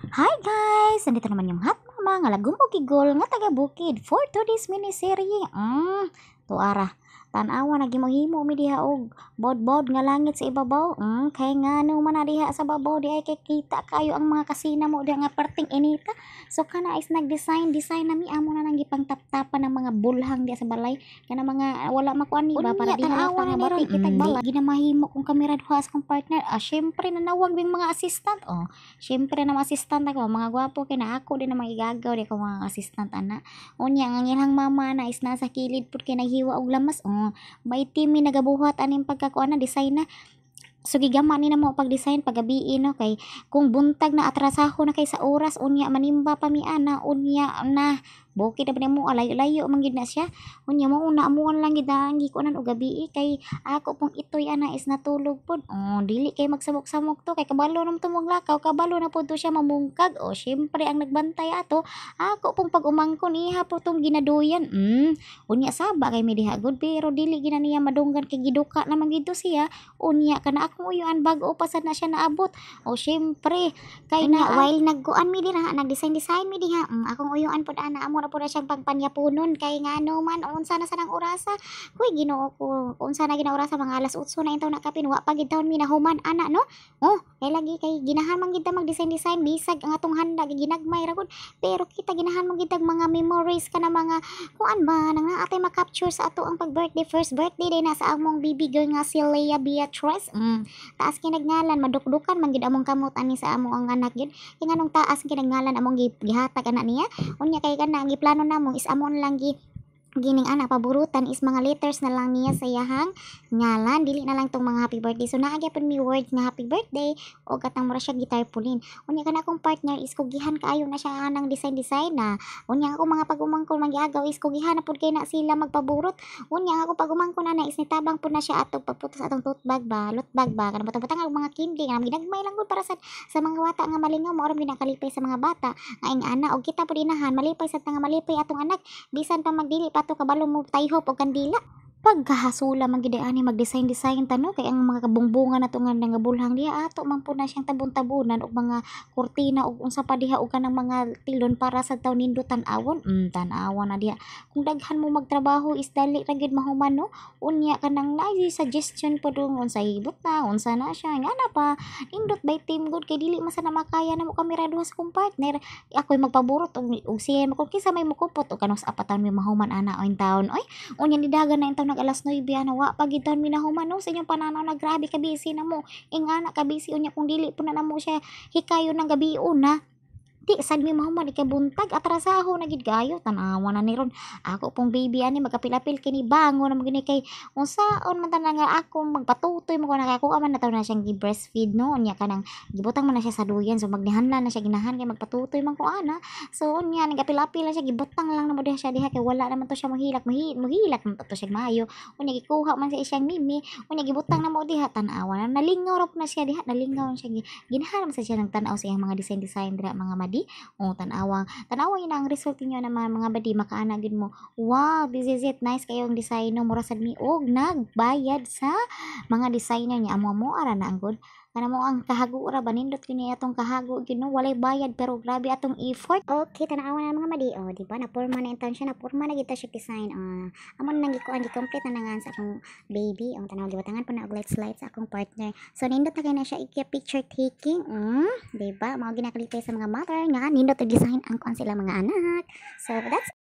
Hi guys! Nandito naman yung hot mama nga lagom og gigol nga taga bukid for today's mini-serie. Tuara. Tan-awa, nagimo-himo mi diha og bod-bod nga langit sa ibabaw. Kay ngano man na diha sa babaw di ay kay kita kayo ang mga kasina mo diha nga perting inita. So kana is nag-design design na mi, amo na nang gipangtaptapan ng mga bulhang diha sa balay kana mga wala makuan ni ba para Unya, di halata tan-awa nga na ni bati ron. kitag balay. Di ginamahimo kong kamera duha sa akong partner. Ah, syempre nanawag ming mga assistant. Oh, syempre na mga assistant ako, mga gwapo kay na ako din na mga igagaw di ko mga assistant ana. Unya ang ilang mama na is nasa kilid pud kay naghiwa og lamas. Oh, may team mi nagabuhat aning pagkakuan na design na. So gigama ni namo pag-design pagabii, no, kay kung buntag na atrasaho na kay sa oras. Unya manimba pa mi ana, unya na bukid na ba nimo, layo-layo man gid na siya. Unya mo una amuan lang gid ang gikuanan og gabii kay ako pong itoy ana is natulog pod. Oh, dili kay magsamok-samok to kay kabalo nam to maglakaw, kabalo na pod to siya mamungkag. Oh, syempre ang nagbantay ato ako pong pag-umangkon, iha po tong ginaduyan. Unya saba kay mi diha gud, pero dili gina niya madunggan kay giduka naman gid to siya. Unya kana akong uyuan, bag-o pa sad na siya naabot. O syempre kay Unya, na while nagkuan mi dira, nag-design design mi diha, akong uyuan pod ana, amo na pod na siyang pagpanyapunon kay ngano man unsa na sa nang orasa. Huy, Ginoo ko, unsa na gina orasa, mga alas 8 na intaw na kapin, wa pa gid taon mi nahuman ana, no. Oh, kay lagi kay ginahan man gid ta mag-design design bisag ang atong handa ginagmay ra gud, pero kita ginahan man gid tag mga memories kana mga kuan ba nang naa tay ma-capture sa ato ang pag-birthday, first birthday day na sa among baby girl nga si Leia Beatrice. Taas kay nagngalan, madukdukan man gid among kamot ani sa amo ang anak gyud kay nganong taas kay nagngalan among gihatag ana niya. Unya kay kana ang giplano namo is amon lang gi gining ana paburutan is mga letters na lang niya sa iyahang ngalan, dili na lang tong mga happy birthday. So naa gyapon mi words nga happy birthday o katang mura siya guitar pulin. Unya kana akong partner is kugihan kaayo na siya anang design design na. Unya ako mga pag-umangkon magiagaw is kugihan na pud kay na sila magpaburot. Unya ang ako pag-umangkon ana is nitabang pud na siya atong pagputos atong tote bag ba, loot bag ba, kanang butang-butang og mga candy nga ginagmay lang gud para sa mga bata nga malingaw. Mao ra ginakalipay sa mga bata nga ing ana og kita pud inahan malipay sad ta nga malipay atong anak bisan pa magdili pa to kabalo mo tayhop og kandila. Pagkahasula man gid ani mag-design design ta, no, kay ang mga kabungbungan nato nga nangabulhang diha ato man pud na siyang tabon-tabunan og mga kurtina og unsa pa diha og kanang mga tilon para sa taw nindot tan-awon. Tan-awon na diha kung daghan mo magtrabaho is dali ra gyud mahuman, no. Unya kanang naay suggestion pod unsay butang, unsa na siya nga na pa nindot by team gud kay dili man sana makaya namo kamera duha sa akong partner. Ako'y magpaburot og siya mo kinsa may mokupot og kanus apatan mi mahuman ana oy taon oy. Unya nidagan na intaw nag alas 9 ana, wa pa gid taon mi nahuman, no. Sa inyong pananaw na grabe ka busy na mo ingana ka busy. Unya kung dili po na namo siya hikayon ng gabi una, di sad mi mahuman ikabuntag, atrasaho na gid kayo. Tan-awa na ni ron ako pong baby ani magapil-apil kini bango na magini kay unsaon man tanan nga ako magpatutoy mo ko na kay ako man na taon na siyang gi-breastfeed, no. Unya kanang gibutang man na siya sa duyan, so magnihanla na siya ginahan kay magpatutoy man ko ana. So unya nagapil-apil na siya, gibutang lang namo diha siya diha kay wala naman to siya mohilak, mohilak man to siya maayo. Unya gikuha man sa siyang mimi, unya gibutang namo diha. Tan-awa na, nalingaw ra po na siya diha, nalingaw na siya, ginahan man sa siya ng tan-aw sa iyang mga design design dira, mga madi. Oh, tan-awa tan-awa yun ang result niyo na mga badi, makaana gid mo, "Wow, this is it, nice kayo ang design," no. Mura sad mi og nagbayad sa mga designer niya, amo mo ara na ang good kana mo ang kahago ra ba, nindot gyud ni atong kahago gyud, no. Walay bayad pero grabe atong effort. Okay, tan-awa na mga madi. Oh, di ba? Napurma na intawn siya, napurma na gid ta siya design. Ah, amo na nang gikuan, gi-complete na nangan sa akong baby. Ang tanaw, gibutangan po na og lights lights sa akong partner. So nindot na kay na siya iki picture taking. Di ba? Mao ginakalipay sa mga mother nga nindot og design ang kuan sila mga anak. So that's